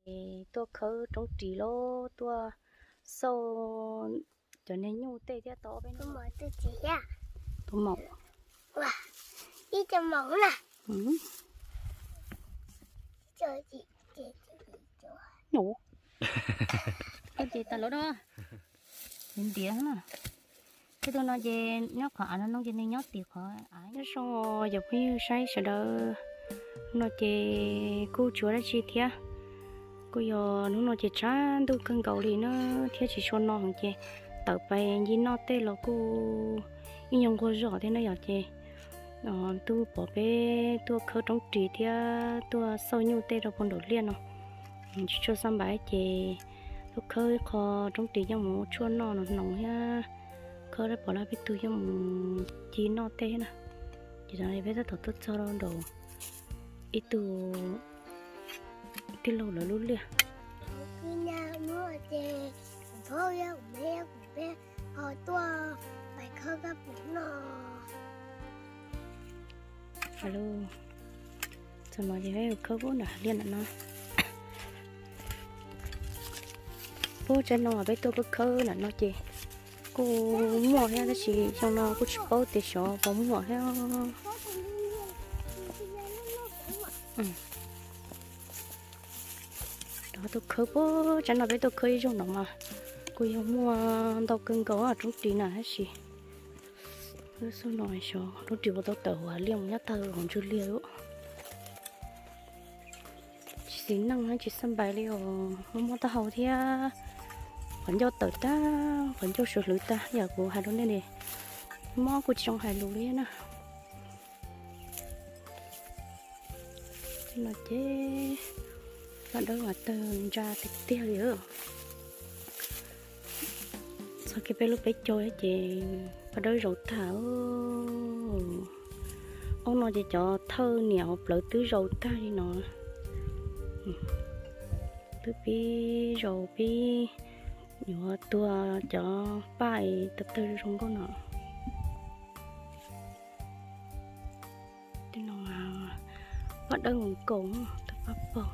Es tuaj khawb roob ris los tuaj xauj cov niag nyuj tej thiab tau ob peb hnub. Tus maum, ib co maum na. Ces tas lawm da. Ntiav na. Tej tug no ces nyob qhov av no ces nws nyob tim qhov av. Nyob zoo cov phooj ywg saib sawv daws, no ces kuj tsis ua dab tsi thiab. Kuj yog hnub no ces tshav ntuj kawg nkaus li na, thiab tsis tshua no heev ces tawm pais nce noj tej los kuj ib nyuag nquag zog thiab na yom. Ces twb pom peb tuaj khawb roob ris thiab tuaj xauj nyuj tej rau puag nraum liaj no, tsis tshua xab npais ces tuaj khawb ib qho roob ris coj mus tshuaj noj no hnoos thiab khawb pom lawv peb tug coj mus ci noj tej na. Ces tam no peb tab tom tuaj txog rau nraum ib tug tij laug lawv lub liaj. Txog no ces peb khawb pub nram liaj nram no. Pub tsaib no peb tuaj khawb khawb nram no ces kuj muaj thiab tab sis xyoo no kuj tsis paub tias xyov puas muaj thiab. Rov tuaj khawb pub tsaib no peb tuaj khawb ib zaug no mas kuj yog muaj ntau kawg nkaus roob ris na tab sis lub xub no xyov roob ris puas tau tawm hauv hav liaj mus nyob tag hauv ntsug liaj lawm. Tsis xis neej tsis xab npais li os, muaj mob taub hau thiab. Qhov ncauj tawm tag, qhov ncauj suav hlwv tag, yam kuv hais rau nej ne, mob kuj tsis zoo hais lus li na. No ces paj dawb mas tawg ntsa tiag tiag li. Txog kiag peb lub peb caug ces paj dawb zaus tag. Ob no ces cov thawj niam hauv plawv twb zaus tag li no. Twb pib zaus pib yuav tuag cov paj tawg tawg zoo nkauj no. Tej no paj dawb nkaus nkaus, twb paj paug.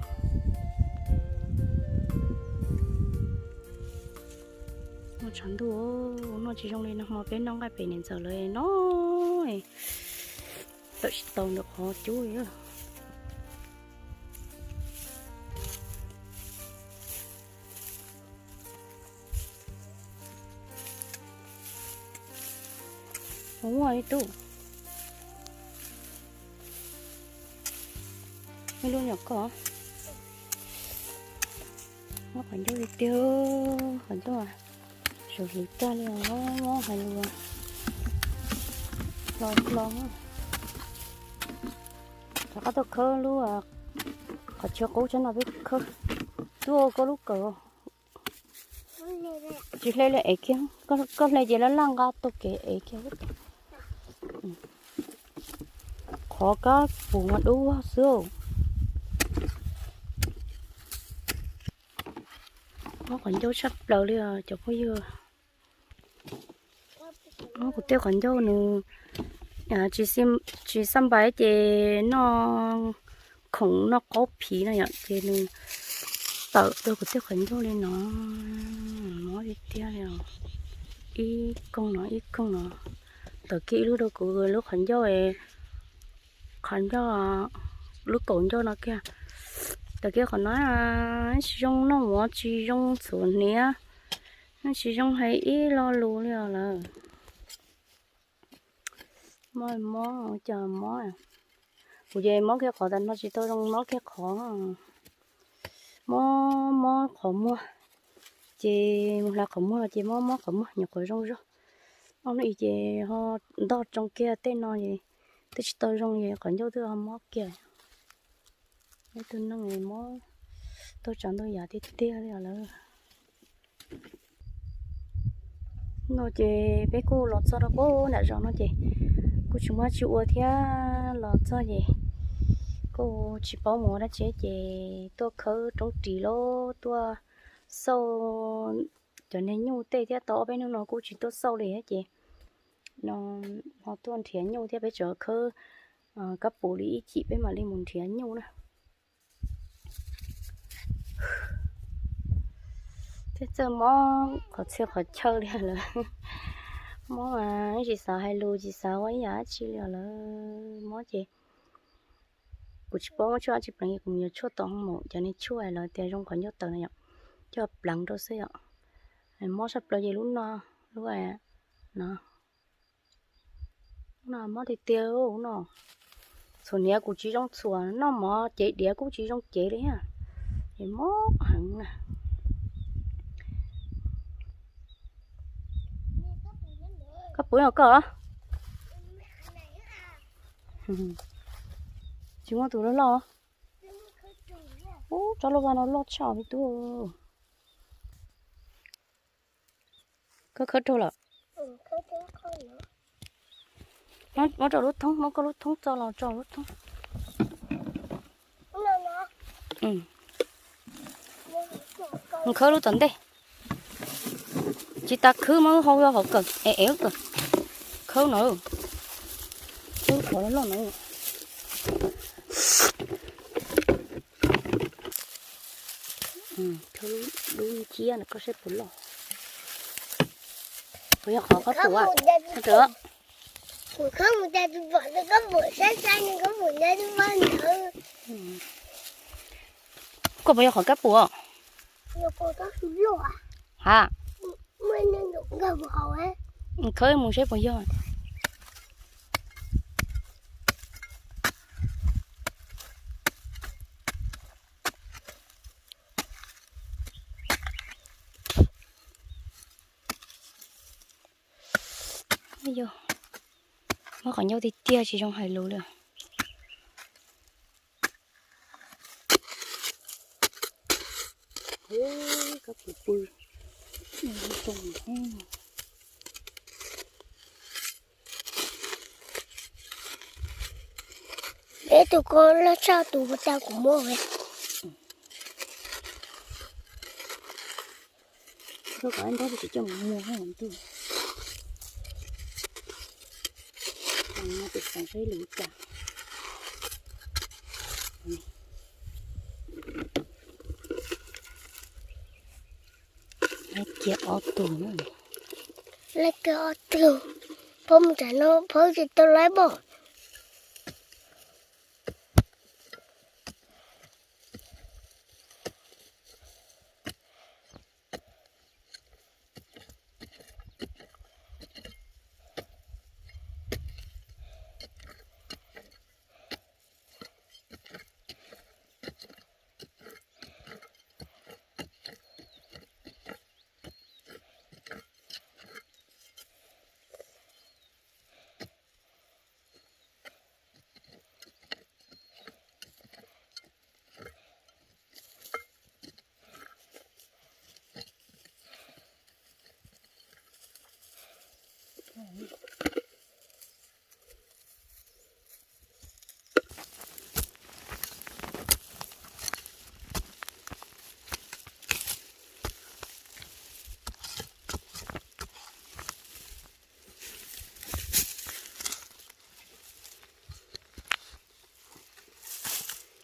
Noj tshav ntuj, noj tsis zoo li no hmo peb noj nqaij pem niam ntxawm lawv no, tawm tsis tau ntawm qhov cub li. Ua ib tug, ib lub nyuam koj, muab qhov ncauj li tiag, qhov ncauj suav hlwv tag li os, hais lus hlo hlo. Rov qab tuaj khawb lub qhov chaw qub tsaib no peb khawb. Tuaj koj lub kawm. Tsis hle li ev kiag, koj hle ces laj laj nqa tuaj kev ev kiag. Qhov kab pum mas dub xwb. Mob qhov ncauj tshaj plaws li os cov phooj ywg. Mob kuv tej qhov ncauj nws tsis xab npais ces noj khoom noj qaub phiv no yom ces nws tawm rau kuv tej qhov ncauj li no. Mob tiag tiag li os. Ib koog no ib koog no. Tawm kiag ib lub rau kuv lub qhov ncauj, qhov ncauj, lub kaum ncauj no kiag. Tawm kiag qhov no tsis zoo noj mov tsis zoo txhuam hniav, tsis zoo hais ib lo lus li os lawm. Mob mob cas mob. Kuv ces mob kiag qhov tas no tsis tau zoo mob kiag qhov. Mob mob qhov muag, ces mus hlais qhov muag los ces mob mob qhov muag nyuam qhuav zoo zog. Ob hnub ib ces ho ntog tsoo kiag tej no es twb tsis tau zoo es qhov ncauj twb ho mob kiag. Ib tug neeg mob tau tsav ntau yam tiag tiag li os lawm. No ces peb kuj los txog rau pem nram zos no ces kuj tsis muaj dab tsi ua thiab, los txog ces kuj tsis paub mus ua dab tsi ces tuaj khawb roob ris los tuaj xauj cov niag nyuj tej thiab, tau ob peb hnub no kuj tsis tuaj xauj li thiab ces no ho tuaj nrhiav nyuj thiab, peb tseem khawb kab pum li ib chim peb mam li mus nrhiav nyuj na. Tej txawj mob qhov txhia qhov chaw li lawm. Mob mas tsis xav hais lus tsis xav ua ib yam dab tsi li lawm. Mob ces kuv tsis paub muab tshuaj dab tsi pleev, kuv mus yuav tshuaj tom hoo maum cov niag tshuaj lawv tias zoo qhov ncauj tawv na yom, coj pleev rau xwb yom. Mob sab plaws ces lub no, lub no, lub no mob tiag tiag lub no. Txhuam hniav kuv tsis zoo txhuam, noj mov cev diav kuj tsis zoo cev li thiab. Es mob heev na. Koj puv no koj. Tsis muaj tus loj loj. Ub, tsob loj vaj no loj tshaj li tub. Koj khawb raug lawm. Muab rau lub thoob, muab koj lub thoob txo los tso lub thoob. Mus khawb lub tom ntej. Tsis tas khwb mas hau hauv kawm es ev kawm. Khawb no, khawb qhov loj loj no. Khawb lub nciab no koj saib puas loj. Puas yog qhov koj pum? Koj puas yog qhov koj pum? Ha, khawb mus saib puas yog. Yog, mob qhov ncauj tiag tiag tsis zoo hais lus li. Koj puv pw. Peb tus ko loj tshaj tus puas tas kuv muab. Koj kom nrog tsis coj mus muag ntuj. Tus xeev saib lus cas. Laib kiag ob tug na. Laib kiag ob tug. Phob mus tsam no phob tsis tau laib pob.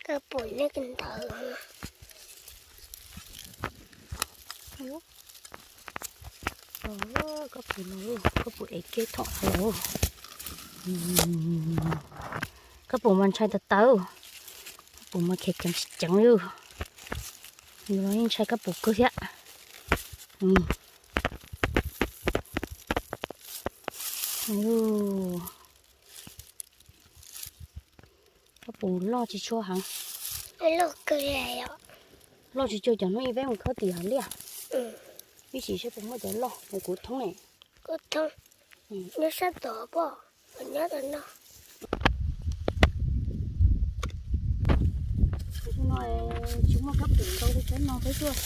Koj pum nej ntawd. Koj pum no, koj pum ev kiag thom no. Koj pum mas ntshai tawv tawv, koj pum mas khev ceev tsis ceev li. Yus los yeej ntshai koj pum kawg thiab. Koj pum loj tsis tshua heev. Loj tsis cuag cov hnub ib peb mus khawb tim hav liaj. Ib sim saib puas muaj cov loj, kuv thoob ne. Nyob sab tod pob, nyob tod no. Tsis muaj kab pum ntau li sab no peb tuaj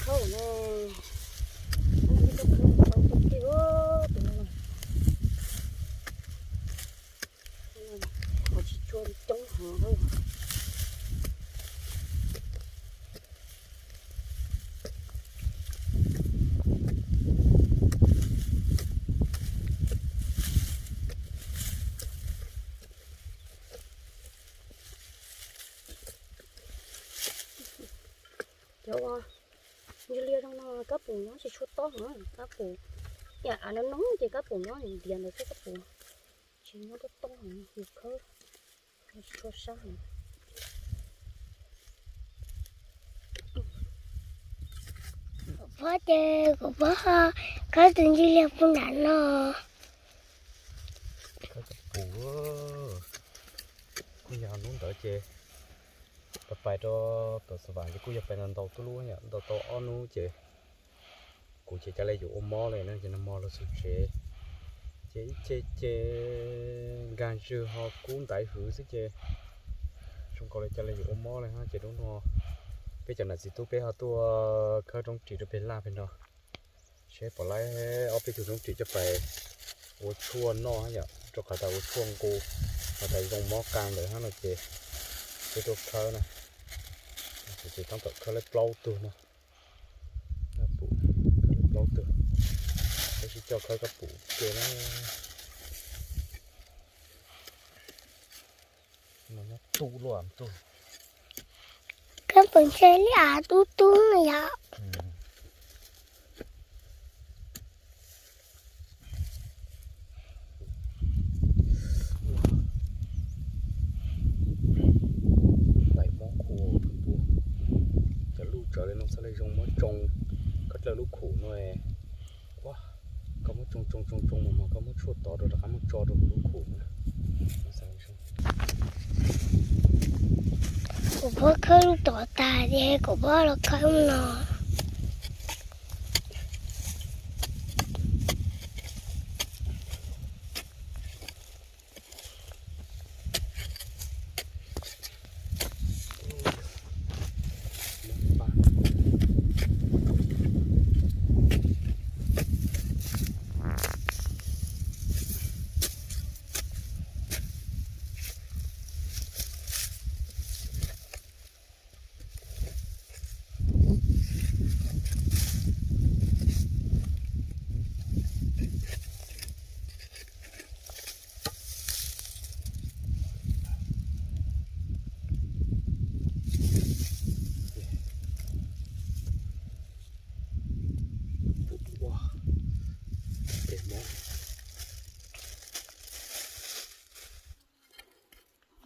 khawb na. Tus no qhov tsis tshua coob heev. Cov ua Ntsis liaj zoo no kab pum nyob tsis tshua tob heev, kab pum, yam av no no ces kab pum nyob ntiav ntawd xwb, kab pum tsis nyob tob tob heev, yus khawb tsis tshua sab heev. Kuv phob ces kuv phob khawb tus ntsis liaj puag nram no. Khawb kab pum, kuj yog hnub ntawd ces pais pais rau tom Xav Vam ces kuj yog pais ntau ntau tuj lub, ntau tau ob hnub ces kuv ces ca le yuav ua mob li na, ces nag hmo los txog tsev ces ib ce ces nkag ntswg ho kub ntaiv hwv xwb ces zoo nkaus li ca le yuav ua mob li na. Ces hnub no peb cov nam txiv tub peb ho tuaj khawb roob ris rau pem laj pem no, seb pom laib ob peb tug roob ris coj pais ua tshuaj noj yom, rau qhov tas ua tshuaj nqus, qhov tas zoo mob qee ntawd no ces peb tuaj khawb na. Ces tab tom khawb laib plaub tug no, kab pum, khawb laib plaub tug, peb sib coj khawb kab pum ke na. No nyob tu luaj tu. Kab pum ntshe li av tub tub no yom. Tais mob khuv, cov luj tsawv li no txhaj li zoo muab tsoo, koj dlawb lub khum no, koj muab tsoo tsoo tsoo tsoo mas mas koj muab tshuaj tod rau rov qab muab tso rau hauv lub khum na. Kuv phob khawb lub tod tas ces kuv phob los khawb lub no.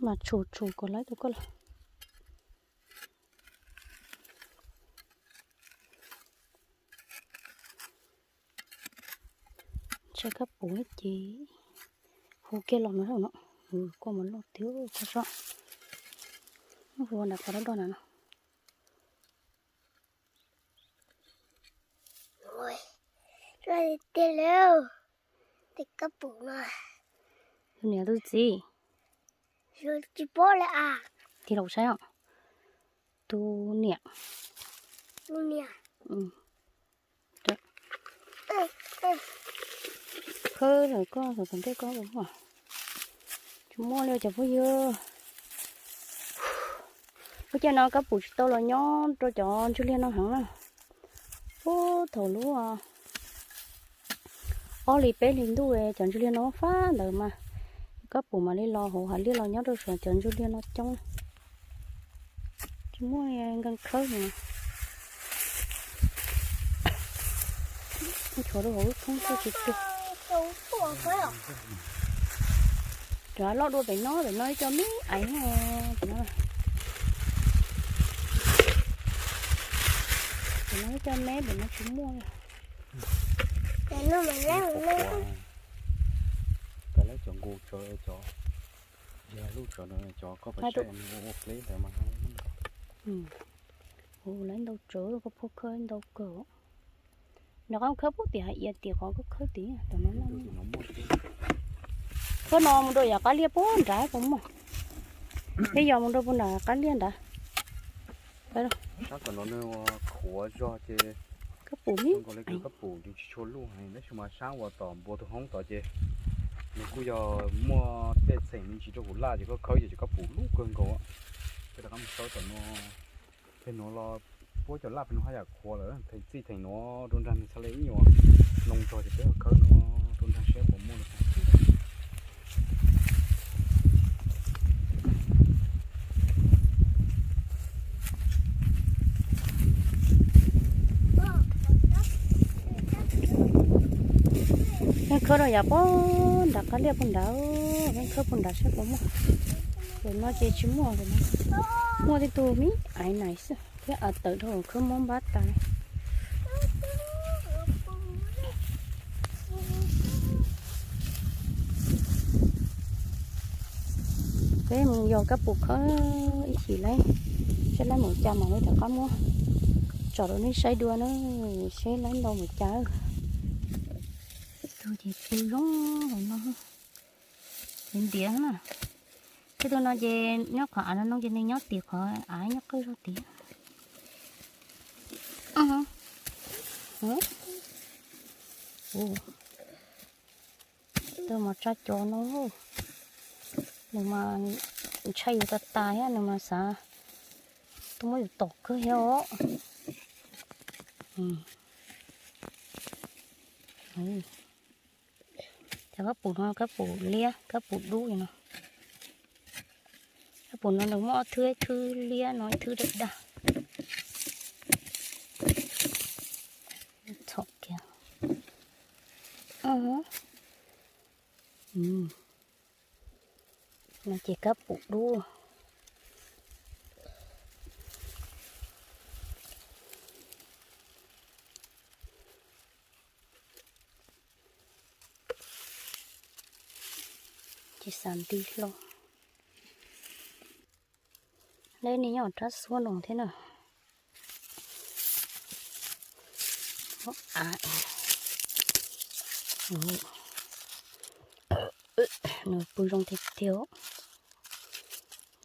Mas tshum tshum kom laib rau koj lawm. Ntshai kab pum ces hu kiag los no no, koj mus loj tiag koj soj, hu nram qhov doj doj na no. Tiag lawm, tus kab pum no. Tus niam tus txiv? Tsis paub li as. Tig los saib os. Tus niam. Tus niam. Khawb lawm koj, tom tom ntej koj. Tsis muaj li cov phooj ywg. Lub caij no kab pum tsis tau los nyob rau cov ntswg liag no heev na. Puag thaum lub ob hlis peb hlis ntuj cov ntswg liag no fab ntawd mas kab pum mam li los hauv hav liaj los nyob rau saum cov ntswg liag no coob. Tsis muaj nkees khawb li. Tshuav rau hauv lub thoob xwb tsis tuag. Cov loj dua pem no, pem no ib co me aiv no, pem no. Pem no ib co me, pem no tsis muaj. Cov nqus tsawv, cov, lub tsawv no cov koj pais saib ua pleb ntawd mas. Hu lawv ntau tsawv, koj phob khawb ntau kawg. Nov qab khawb puag tim hav iav tim qhov koj khawb tim tom no. Khawb no mus rau yav qab liaj puag nrad puas muaj. Peb yos mus rau puag nram qab liaj nrad. Sab tom no nws khuav zog ces kab pum zoo nkaus li kab pum nws tsis tshua luj heev, tab sis mas sab uas tom npua tus hoob tod ces nws kuj yog muaj tej txheem me ntsis rau hauv laj ces koj khawb ces cov kab pum luj kawg nkaus. Peb rov qab mus saib tom no, pem nuav los puab cov laj pem nuav haj yam khuav lawm, theem txij theem nuav rau nrag nws txhaj le ib nyuag noo zog ces peb ho khawb nuav rau nrag saib puas muaj li cas. Khawb rau yav pog nram qab liaj pog nrad, peb khawb pog nrad saib puas muaj. Ntawm no ces tsis muaj, muaj tej tug me aiv nais xwb thiab av tawm dhau khawb mob npab tas. Peb mus yos kab pum khawb ib chim lauj, saib lawv mus cas mas peb rov qab muab tso rau nej saib dua na, saib lawv ntau mus cas. Tus ces pw zoo no, ntiav ntiav na. Tej tug no ces nyob qhov av no no ces nws nyob tim qhov av nyob qwj zog tid. Tus mas tsa cov no, nws mas ntshai yus tas tas thiab nws mas xav tuaj muab yus tom kawg thiab os. Cov kab pum no kab pum liab kab pum dub li no. Kab pum no nws muaj ob thwb, ib thwb liab no ib thwb dawb dag. Txhom kiag. No ces kab pum dub. Ces xav nti hlo. Leb nej nyob rab xuab no thiab na. Nws pw zoo tiag tiag,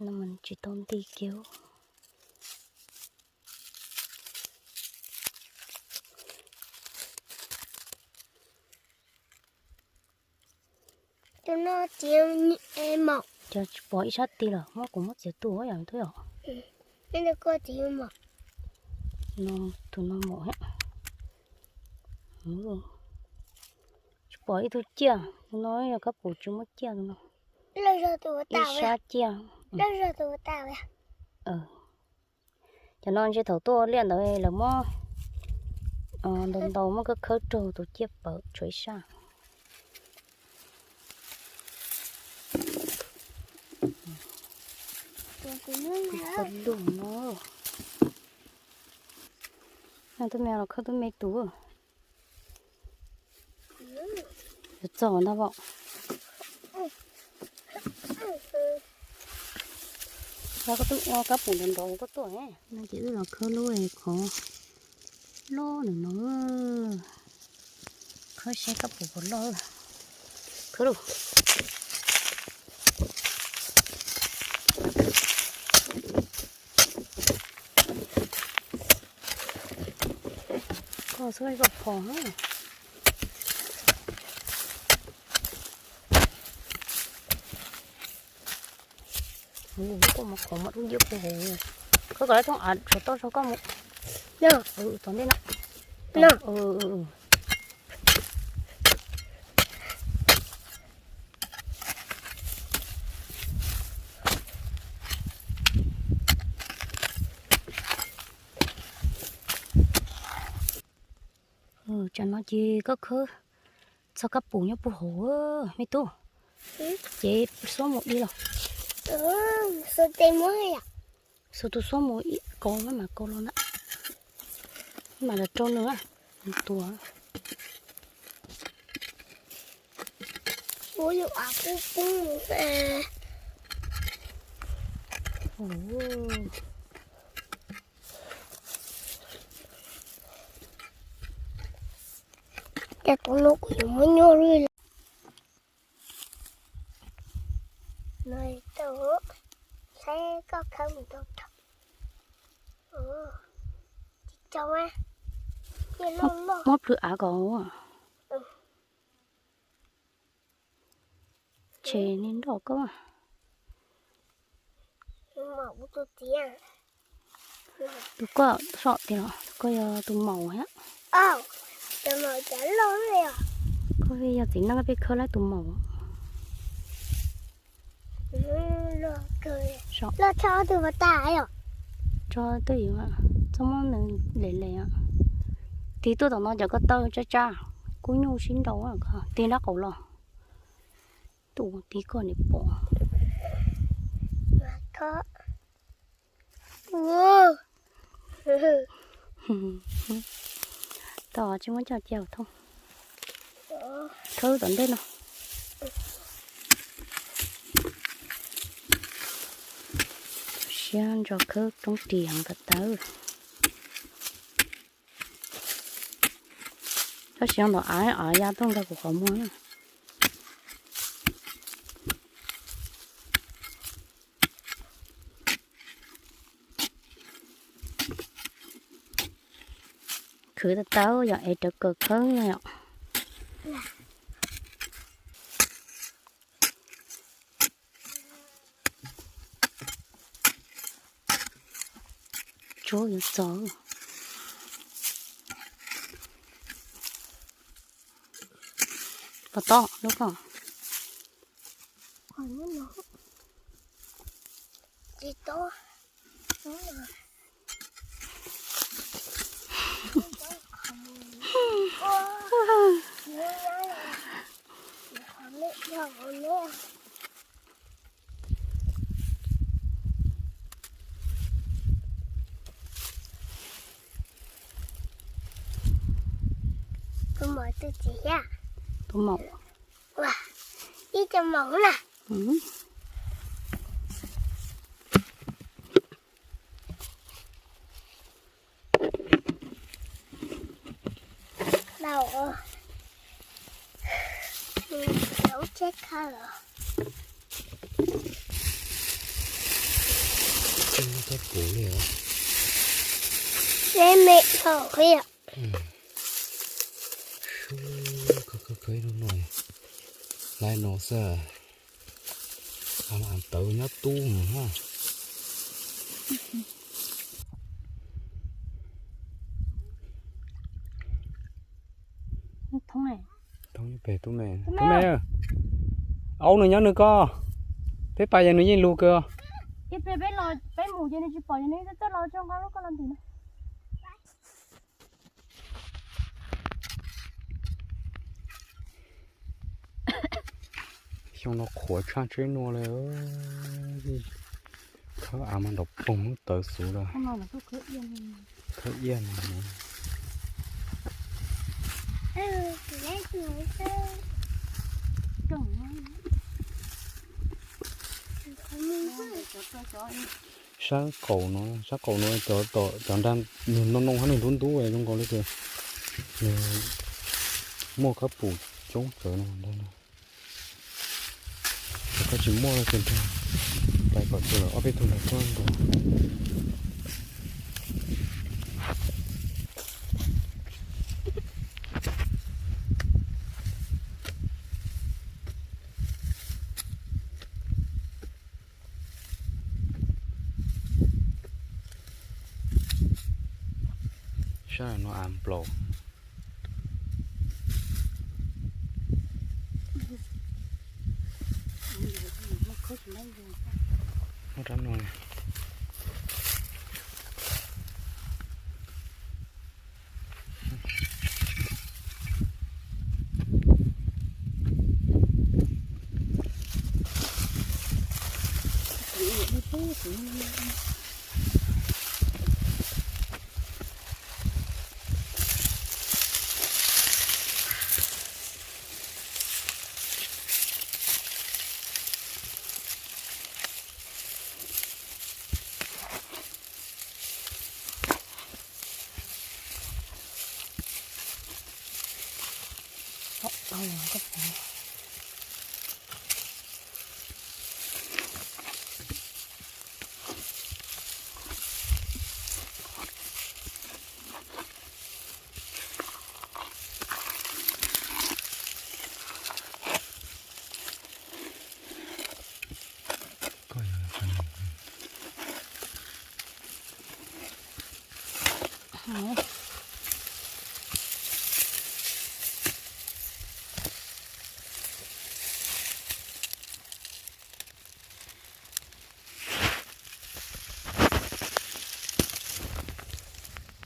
no mas tsis tau nti kiag. Tus no txiv maum. Cov tsis pom ib sab ti lawm, muab kuv muab txiav tuaj yom, twb yom. Tus no maum thiab. Tsis pom ib tug ciaj, tus no yog kab pum tsis muaj ciaj tus no. Ib sab ciaj. Cov no ntshe thaum tuaj liaj ntawd lawv muab ntau ntau muab khawb khawb raug tus ciaj pawv tshuav ib sab. Lug no, tub me los khawb tub me tus. Yuav txog ntag pom. Koj twb ua kab pum nrov nrov koj tuaj. No ces wb los khawb lub qhov loj nws no. Khawb saib kab pum puas loj. Khawb lauj. Koj xub zoj phom na. Koj mus qhov muaj dub nciab puag hauv. Koj kom lawv thooj av tshuav toj zog koj mus. Txog ntej no. Tsam no ces koj khawb txog kab pum nyob puag hauv me tub. Ces xuab mus di los. Xuab tus xuab mus ib kau mas kau los na. Mam los rau nws, nws tuag. Ces tus no kuv yuav muab nyuaj li. No tau, saib koj khawb mus tau thaum. Tsis tau, muab plhws av kom. Tshe nej nroj koj. Tus koj soj tiag los tus koj yog tus maum thiab. Koj yog txiv neej peb khawb laib tus maum. Tso twj ywm, txhob muab nws lem lem. Tig tuaj tom no cov ko taw tsab tsab, Ub, nyuj sib nraus, tig nraub qaum los. Tus tig koj niam pom. Tau, tsis muab coj cia thooj. Khawb tom ntej no. Siab ntso khawb roob ris heev ko taw. Tab sis no av, av ya tuaj nkag kuv qhov muag na. Khwv tau tau yom, es rawv kaws khawb yom. Tsuab yuav txog. Pov tob lub ko. Tus maum twg txiv thiab? Tus maum. Ua, ib co maum na. Laus, lub tsheb khawb os. Tsheb me dhau thiab. Khawb khawb ib lub no, laiv no xwb. Tawv nyob tub mus na. Thoob pem tub me, tub me, aub nws nyob nws ko. Peb pais yog nws yeej lug kawg. Xyoo no qhuav tshaj tsheb nua li. Khawb av mas nrov poog lub tawv xuv lawm. Khawb iab no. Sab qaum no, sab qaum no cov, cov nrag nws noo noo hab nws ntub ntub zoo nkaus li tias nws muaj kab pum coob tsawv no ntag. Ces koj tsis muaj no ces nrog pais kom txog ob peb tug ntawd tuaj ntua. Sab no av nplaum. Muaj rab no.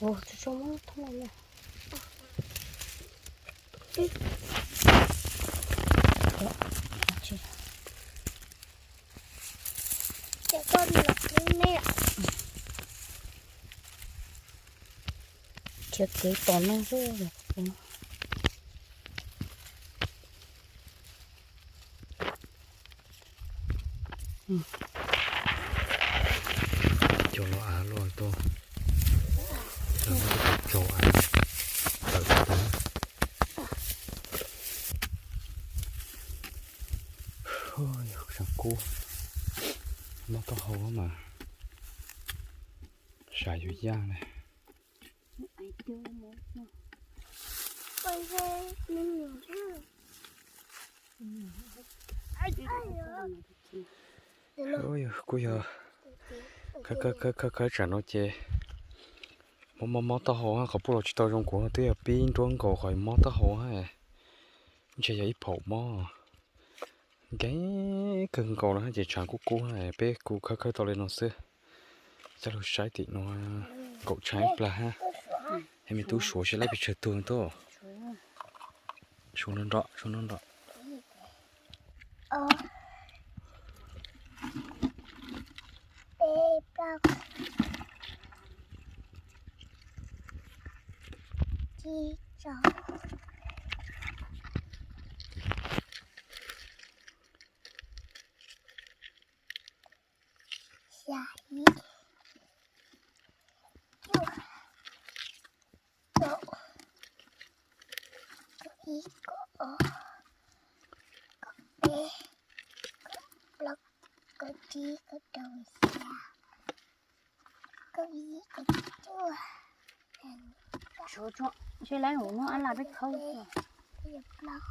Ua, tsis tshua muab thoob no na. Khiav kev tom no xwb. Cov los av luaj tuaj, cov tsaus av tawm tuaj. Yog tshav kub, mob taub hau mas sab yuav yaj na. Kuj yog khawb khawb tsam no ces mob mob mob taub hau, qhov pub los tsis tau zoo, kuv twb yog pib nruab nkaus qhov mob taub hau, ntshe yog ib phaum mob. Nkeeg kawg nkaus no ces tshav kub kub, peb kuj khawb khawb tau li no xwb. Coj los saib tim no, kaum tshav ib plag hab. Es me tub suav seb lawv pes tsawg tug tuaj. Suav nrov nrov, suav nrov nrov. Peb, plaub, tsib, rau, xya, ib, cuaj, kaum, kaum ib, kaum ob, kaum peb, kaum plaub, kaum tsib, kaum rau, kaum xya, kaum yim, kaum cuaj. Seb lawv mus noj ab laj peb khawb. Peb caug plaub,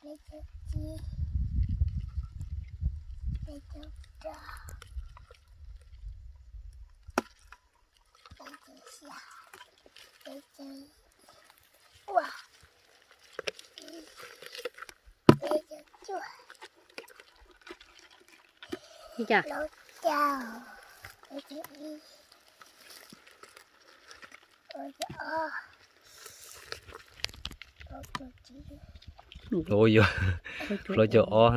peb caug tsib, peb caug rau, peb caug xya, peb caug ua, peb caug cuaj, plaub caug, plaub caug ib, plaub caug ob,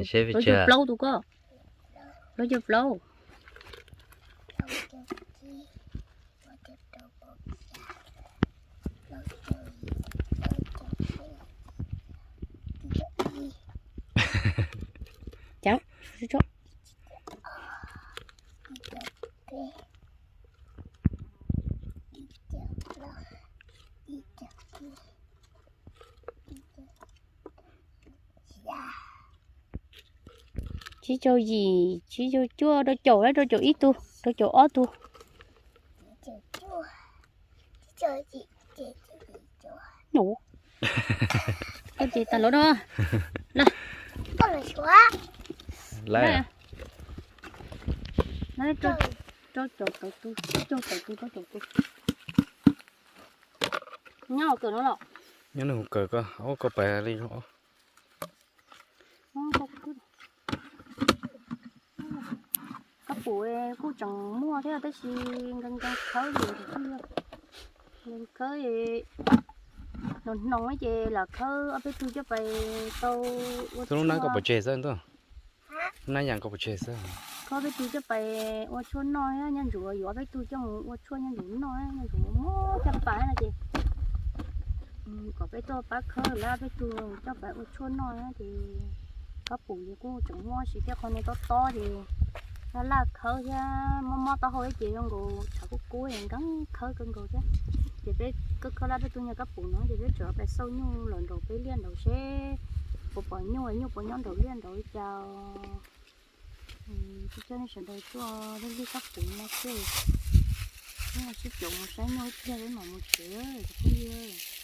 seb peb tsawg. Plaub tus ko, plaub caug plaub. Cov, tsib caug yim, tsib caug cuaj, rau caum, rau caum ib tug, rau caum ob tug. Koj ces tag lawm no. Rau caum tawm tus, rau caum tus, rau caum tus. Nyob kawm no los? Nyob nws hu kawm koj, koj pais li. Kab pum kuj tseem muaj thiab tab sis nkees nkees khawb li, nkees khawb, hnoos hnoos ces lam khawb ob peb tug coj pais tau ua tshuaj. Lub hnab koj pov tseg xwb ntuj, lub hnab yas koj pov tseg xwb. Khawb ob peb tug coj pais ua tshuaj noj, nyob ntsuav yuav ob peb tug coj mus ua tshuaj nyob ntsuav noj, nyob ntsuav muab coj pais no ces kom peb tuaj pab khawb lawv ob peb tug coj pais ua tshuaj noj ces kab pum ces kuj tseem muaj sis thiab, qhov no tob tob ces laj laj khawb thiab mob mob taub hau ces zoo nkaus tshav kub kub nkeeg khawb kawg nkaus thiab. Ces peb khawb khawb lawv ob peb tug nyuag kab pum no ces peb tseem pais xauj nyuj los nraum peb liaj nraud seb puas pom nyuj, nyuj puas nyob nraum liaj nraud li cas. Coj nej sawv daws tuaj lub liaj kab pum no thiab, sib caum mus saib nyuj ib pliag peb mam mus tsev cov phooj ywg.